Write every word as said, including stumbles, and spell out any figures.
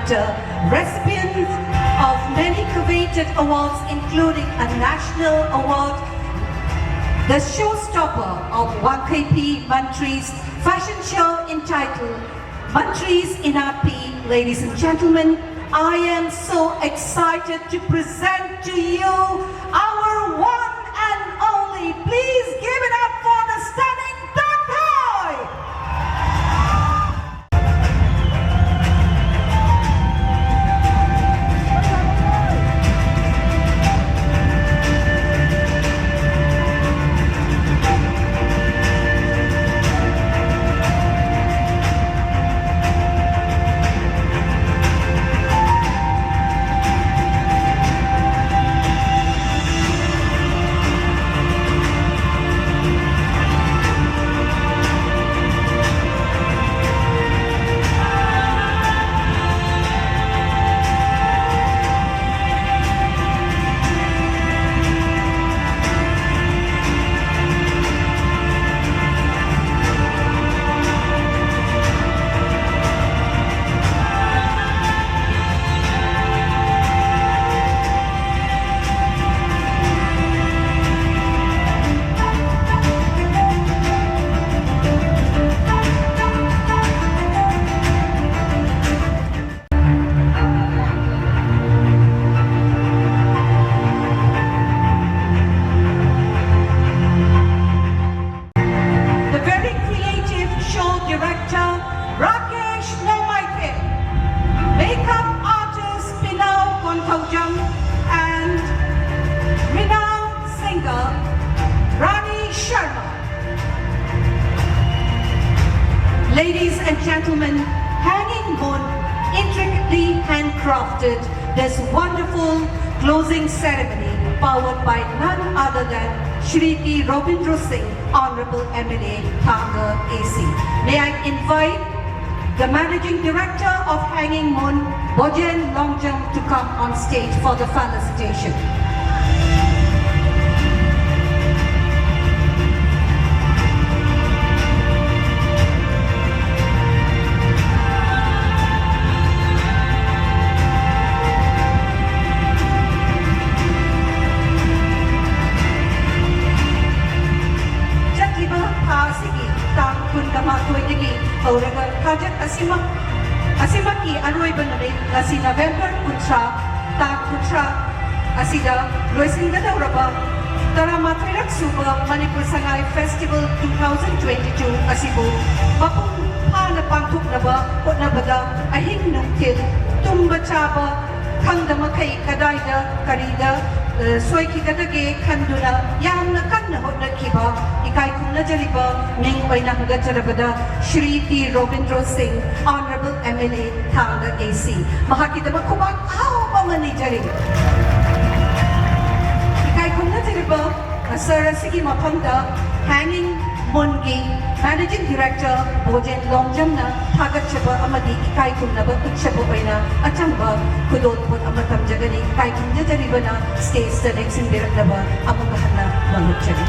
Recipients of many coveted awards, including a national award, the showstopper of Wangkeipi Mantri's fashion show entitled Mantri's Inatpi. Ladies and gentlemen, I am so excited to present to you our one and only. Please give it up for the stunning Tanthoy! The very creative show director, Rakesh Nomaike, makeup artist, Pinao Konthaujam, and renowned singer, Rani Sharma. Ladies and gentlemen, Hanging Moon intricately handcrafted this wonderful closing ceremony, powered by none other than Shri T Robindra Singh, Honorable M L A, Thangal A C. May I invite the Managing Director of Hanging Moon, Bojen Longjam, to come on stage for the felicitation. ꯑꯁꯤꯃꯛꯀꯤ ꯑꯔꯣꯏꯕ ꯅꯨꯃꯤꯠ ꯉꯁꯤ November ꯀꯨꯟꯊ꯭ꯔꯥ, ꯇꯥꯡ ꯀꯨꯟꯊ꯭ꯔꯥ ꯑꯁꯤꯗ ꯂꯣꯏꯁꯤꯟꯒꯗꯧꯔꯕ ꯇꯔꯥꯃꯥꯊꯣꯏꯔꯛ ꯁꯨꯕ Manipur Sangai festival two thousand twenty two ꯑꯁꯤꯕꯨ ꯃꯄꯨꯡ ꯐꯥꯅ ꯄꯥꯡꯊꯣꯛꯅꯕ ꯍꯣꯠꯅꯕꯗ ꯑꯍꯤꯡ ꯅꯨꯡꯊꯤꯜ ꯇꯨꯝꯕ ꯆꯥꯕ ꯈꯪꯗ ꯃꯈꯩ ꯀꯗꯥꯏꯗ ꯀꯔꯤꯗ, ꯑ, ꯁꯣꯏꯈꯤꯒꯗꯒꯦ ꯈꯟꯗꯨꯅ ꯌꯥꯝꯅ ꯀꯟꯅ ꯍꯣꯠꯅꯈꯤꯕ ꯏꯀꯥꯏ ꯈꯨꯝꯅꯖꯔꯤꯕ ꯃꯤꯡ ꯑꯣꯏꯅ ꯍꯪꯒꯠꯆꯔꯕꯗ ꯁ꯭ꯔꯤ ꯇꯤ ꯔꯣꯕꯤꯟꯗ꯭ꯔꯣ ꯁꯤꯡ, Honourable M L A, ꯊꯥꯡꯒ A C, ꯃꯍꯥꯛꯀꯤꯗꯃꯛ ꯈꯨꯕꯥꯛ ꯑꯍꯥꯎꯕ ꯑꯃ ꯅꯤꯖꯔꯤ꯫ ꯏꯀꯥꯏ ꯈꯨꯝꯅꯖꯔꯤꯕ ꯁꯔ ꯑꯁꯤꯒꯤ ꯃꯐꯝꯗ Hanging Moonꯒꯤ Managing Director ꯕꯣꯖꯦꯟ ꯂꯣꯡꯖꯝꯅ ꯊꯥꯒꯠꯆꯕ ꯑꯃꯗꯤ ꯏꯀꯥꯏ ꯈꯨꯝꯅꯕ ꯎꯠꯆꯕ ꯑꯣꯏꯅ ꯑꯆꯝꯕ ꯈꯨꯗꯣꯜꯄꯣꯠ ꯑꯃ ꯇꯝꯖꯒꯅꯤ꯫ ꯏꯀꯥꯏ ꯈꯨꯝꯅꯖꯔꯤꯕꯅ stage ꯇ ꯂꯦꯡꯁꯤꯟꯕꯤꯔꯛꯅꯕ ꯑꯃꯨꯛ ꯍꯟꯅ ꯃꯥꯡꯂꯣꯛꯆꯔꯤ꯫